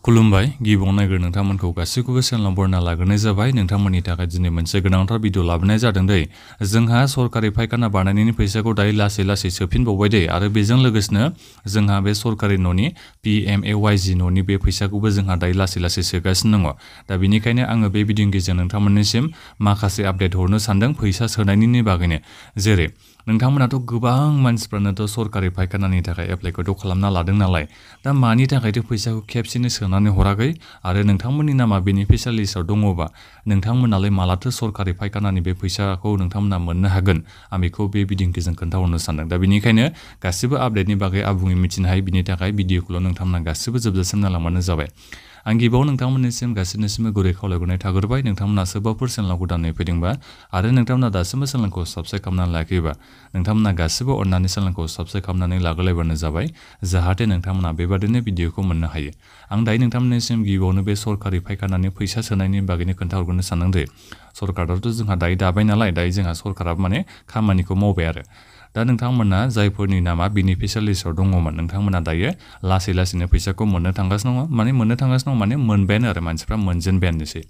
खुलुमबाय गिबियाव नायग्रो नोंथांमोनखौ गासैखौबो चेनेलाव बरना लाग्रोनाय जाबाय नोंथांमोननि थाखाय दिनै मोनसे गोनांथार भिडिअ लाबोनाय जादों दै जोंहा सरकारि फायखाना बानायनायनि फैसाखौ दायो लासै लासै सोफिनबावबाय दै आरो बेजों लोगोसेनो जोंहा बे सरकारि न'नि PMAY-G न'नि बे फैसाखौबो जोंहा दायो लासै लासै सोगासिनो दङ दा बेनिखायनो आङो बे भिडिअनि गेजेरजों नोंथांमोननिसिम माखासे आपडेट हरनो सानदों फैसा सोनायनि बागैनो जेरै नोंथांमोनाथ' गोबां मानसिफ्रानोथ' सरकारि फायखानानि थाखाय एप्लाइखौथ' खालामना लादों नालाय दा मानि थाखायथ' फैसाखौ खेबसेनो सोनानै हराखै आरो नोंथांमोननि नामा बेनिफिसियाल लिस्टआव दङबा नोंथांमोनालाय मालाथो सरकारि फायखानानि बे फैसाखौ नोंथांमोना मोननो हागोन आं बेखौ बे भिडिअनि गेजेरजों खोन्थाहरनो सानदों दा बेनिखायनो गासिबो आपडेटनि बागै आबुङै मिथिनो हायो बिनि थाखाय भिडिअखौल' नोंथांमोना गासिबो जोबजासिम नायलांबानो जाबाय आं गिबियाव नोंथांमोननिसिम गासिनिसिमबो गुरै खावलायहरनाय थाग्रोबाय नोंथांमोना सोरबाफोर चेनेलाव गोदानै फैदोंबा आरो नोंथांमोना दासिमबो चेनेलखौ साबस्क्राइब खालामनानै लायाखैबा नोंथांमोना गासिबो अननानै चेनेलखौ साबस्क्राइब खालामनानै लाग्रोलायबानो जाबाय जाहाथे नोंथांमोना बेबादिनो भिडिअखौ मोननो हायो आं दायो नोंथांमोननिसिम गिबियावनो बे सरकारि फायखानानि फैसा सोनायनि बागैनो खोन्थाहरग्रोनो सानदों दे सरकाराथ' जोंहा दायो दाबाय नालाय दायो जोंहा सरकारा माने खामानिखौ मावबाय आरो दा नोंथांमोना जायफोरनि नामा बेनिफिसियाल लिस्टआव दङमोन नोंथांमोना दायो लासै लासैनो फैसाखौ मोननो थांगासिनो दङ माने मोनबायानो आरो मानसिफ्रा मोनजेनबायानोसै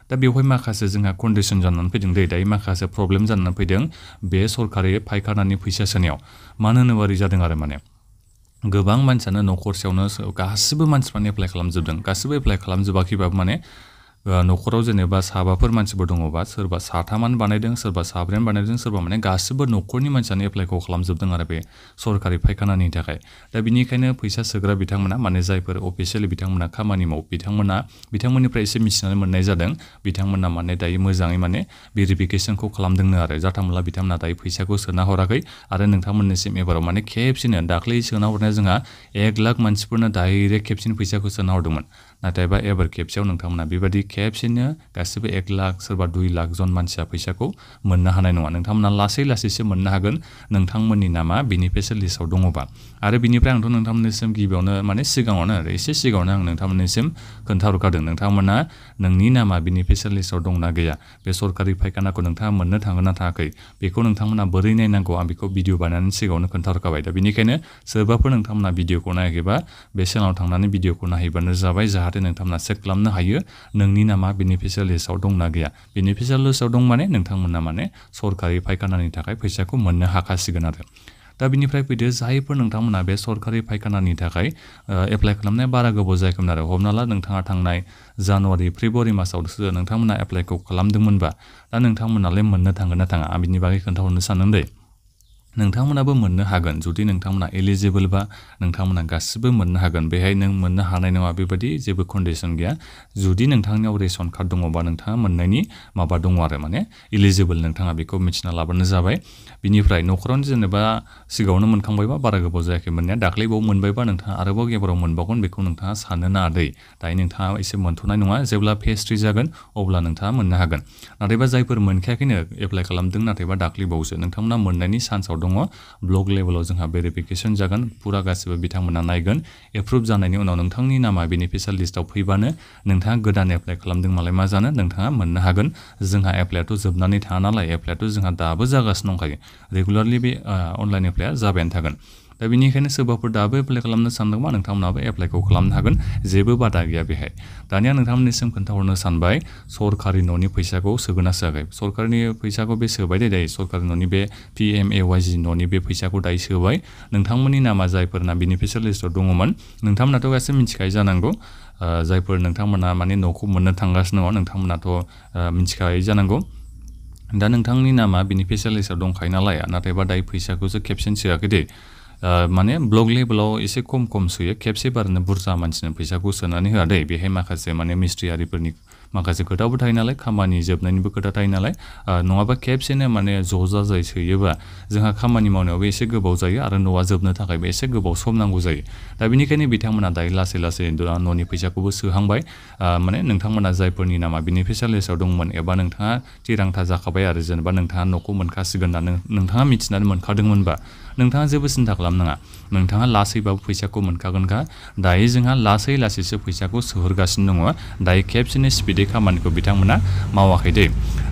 दा बेवहाय माखासे जोंहा कन्डिसन जानानै फैदों दायो माखासे प्रब्लेम जानानै फैदों बे सरकारि फायखानानि फैसा सोनायाव मानो होनोबा ओरै जादों आरो माने गोबां मानसियानो न'खरसेयावनो गासिबो मानसिफ्रानो एप्लाइ खालामजोबदों गासिबो एप्लाइ खालामजोबाखैबाबो माने न'खराव जेनेबा साबाफोर मानसिफोर दङबा सोरबा साथामानो बानायदों सोरबा साब्रैयानो बानायदों सोरबा माने गासिबो न'खरनि मानसियानो एप्लाइखौ खालामजोबदों आरो बे सरकारि फायखानानि थाखाय दा बिनिखायनो फैसा सोग्रा बिथांमोना माने जायफोर अफिसियेलि बिथांमोना खामानि मावो बिथांमोननिफ्राय एसे मिथिनानै मोननाय जादों बिथांमोना माने दायो मोजाङै माने भेरिफिकेसनखौ खालामदोंनो आरो जाथामला बिथांमोना दायो फैसाखौ सोना हराखै आरो नोंथांमोननिसिम एबाराव माने खेबसेनो दाख्लै सोना हरनाया जोंहा 1 लाख मानसिफोरनो डाइरेक्ट खेबसेनो फैसाखौ सोना हरदोंमोन नाथायबा एबार खेबसेयाव नोंथांमोना बेबायदि खेबसेनो गासिबो 1 लाख सोरबा 2 लाख जन मानसिया फैसाखौ मोननो हानाय नङा नोंथांमोना लासै लासैसो मोननो हागोन नोंथांमोननि नामा बेनिफिसियाल लिस्टआव दङबा आरो बिनिफ्राय आंथ' नोंथांमोननिसिम गिबियावनो माने सिगाङावनो आरो एसे सिगाङावनो आं नोंथांमोननिसिम खोन्थाहरखादों नोंथांमोना नोंनि नामा बेनिफिसियाल लिस्टआव दंना गैया बे सरकारि फायखानाखौ नोंथाङा मोननो थांगोन ना थाङाखै बेखौ नोंथांमोना बोरै नायनांगौ आं बेखौ भिडिअ बानायनायनि सिगाङावनो खोन्थाहरखाबाय दा बेनिखायनो सोरबाफोर नोंथांमोना भिडिअखौ नायाखैबा बे चेनेलाव थांनानै भिडिअखौ नायहैबानो जाबाय जाहाथे नोंथांमोना चेक खालामनो हायो नोंनि नामा बेनिफिसियाल लिस्टआव दंना गैया बेनिफिसियाल लिस्टआव दं माने नोंथांमोना माने सरकारि फायखानानि थाखाय फैसाखौ मोननो हाखासिगोन आरो दा बिनिफ्राय फैदो जायफोर नोंथांमोना बे सरकारि फायखानानि थाखाय एप्लाइ खालामनाया बारा गोबाव जायाखैमोन आरो हमना ला नोंथाङा थांनाय जानुवारि फेब्रुवारि मासावसो नोंथांमोना एप्लाइखौ खालामदोंमोनबा दा नोंथांमोनालाय मोननो थांगोन ना थाङा आं बिनि बागै खोन्थाहरनो सानदों दे नोंथांमोनाबो मोननो हागोन जुदि नोंथांमोना एलिजिबोलबा नोंथांमोना गासिबो मोननो हागोन बेहाय नों मोननो हानाय नङा बेबायदि जेबो कन्डिसन गैया जुदि नोंथांनियाव रेशन कार्ड दङबा नोंथाङा मोननायनि माबा दङ आरो माने एलिजिबोल नोंथाङा बेखौ मिथिना लाबानो जाबाय बिनिफ्राय न'खरावनो जेनेबा सिगाङावनो मोनखांबायबा बारा गोबाव जायाखै मोननाया दाख्लैबाव मोनबायबा नोंथाङा आरोबाव एबाराव मोनबावगोन बेखौ नोंथाङा साननो नाङा दै दायो नोंथाङा एसे मोनथ'नाय नङा जेब्ला फेज 3 जागोन अब्ला नोंथाङा मोननो हागोन नाथायबा जायफोर मोनखायाखैनो एप्लाइ खालामदों नाथायबा दाख्लैबावसो नोंथांमोना मोननायनि चान्सआव दङ ब्लक लेभेलाव जोंहा भेरिफिकेसन जागोन पुरा गासिबो बिथांमोना नायगोन एप्रुभ जानायनि उनाव नोंथांनि नामा बेनिफिसियाल लिस्टआव फैबानो नोंथाङा गोदान एप्लाइ खालामदों मालाय मा जानो नोंथाङा मोननो हागोन जोंहा एप्लाइआथ' जोबनानै थाङा नालाय एप्लाइआथ' जोंहा दाबो जागासिनो दंखायो रेगुलारलि बे अनलाइन एप्लाइआ जाबायानो थागोन दा बेनिखायनो सोरबाफोर दाबो एप्लाइ खालामनो सानदोंबा नोंथांमोनाबो एप्लाइखौ खालामनो हागोन जेबो बादा गैया बेहाय दानिया नोंथांमोननिसिम खोन्थाहरनो सानबाय सरकारि न'नि फैसाखौ सोगोन ना सोआखै सरकारनि फैसाखौ बे सोबाय दायो सरकारि न'नि बे PMAY-G न'नि बे फैसाखौ दायो सोबाय नोंथांमोननि नामा जायफोरना बेनिफिसियाल लिस्टआव दङमोन नोंथांमोनाथ' गासैबो मिथिखायो जानांगौ जायफोर नोंथांमोना माने न'खौ मोननो थांगासिनो दङ नोंथांमोनाथ' मिथिखायो जानांगौ दा नोंथांनि नामा बेनिफिसियाल लिस्टआव दंखायो नालाय नाथायबा दायो फैसाखौसो खेबसेनो सोआखै दे माने ब्लक लेभेलाव एसे खम सोयो खेबसे बारनो बुरजा मानसिनो फैसाखौ सोनानै होआ दे बेहाय माखासे माने मिस्ट्रियारिफोरनि माखासे खोथाबो थायो नालाय खामानि जोबनायनिबो खोथा थायो नालाय नङाबा खेबसेनो माने ज' जाजाय सोयोबा जोंहा खामानि मावनायावबो एसे गोबाव जायो आरो न'आ जोबनो थाखायबो एसे गोबाव सम नांगौ जायो दा बेनिखायनो बिथांमोना दायो लासै लासै न'नि फैसाखौबो सोहांबाय माने नोंथांमोना जायफोरनि नामा बेनिफिसियाल लिस्टआव दंमोन एबा नोंथाङा थिरांथा जाखाबाय आरो जेनेबा नोंथाङा न'खौ मोनखासिगोन होनना नोंथाङा मिथिनानै मोनखादोंमोनबा नोंथाङा जेबो सिन्था खालामनाङा नोंथाङा लासैबाबो फैसाखौ मोनखागोनखा दायो जोंहा लासै लासैसो फैसाखौ सोहरगासिनो दङ दायो खेबसेनो स्पिडै खामानिखौ बिथांमोना मावाखै दे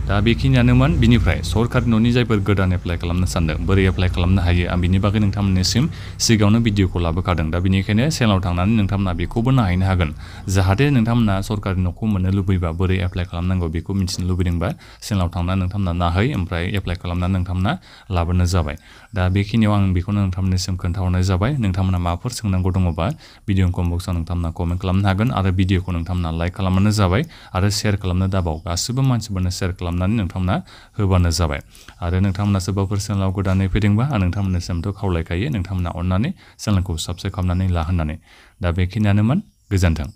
दा बेखिनियानोमोन बिनिफ्राय सरकारि न'नि जायफोर गोदान एप्लाइ खालामनो सानदों बोरै एप्लाइ खालामनो हायो आं बिनि बागै नोंथांमोननिसिम सिगाङावनो भिडिअखौ लाबोखादों दा बेनिखायनो चेनेलाव थांनानै नोंथांमोना बेखौबो नायहैनो हागोन जाहाथे नोंथांमोना सरकारि न'खौ मोननो लुबैबा बोरै एप्लाइ खालामनांगौ बेखौ मिथिनो लुबैदोंबा चेनेलाव थांनानै नोंथांमोना नाहै ओमफ्राय एप्लाइ खालामनानै नोंथांमोना लाबोनो जाबाय दा बेखिनियाव आं बेखौनो नोंथांमोननिसिम खोन्थाहरनाय जाबाय नोंथांमोना माबाफोर सोंनांगौ दङबा भिडिअ कमेन्ट बक्सआव नोंथांमोना कमेन्ट खालामनो हागोन आरो भिडिअखौ नोंथांमोना लाइक खालामबानो जाबाय आरो शेयार खालामनो दाबाव गासिबो मानसिफोरनो शेयार खालामनानै नोंथांमोना होबानो जाबाय आरो नोंथांमोना सोरबाफोर चेनेलाव गोदानै फैदोंबा आं नोंथांमोननिसिमथ' खावलायखायो नोंथांमोना अननानै चेनेलखौ साबस्क्राइब खालामनानै ला होननानै दा बेखिनियानोमोन गोजोन्थों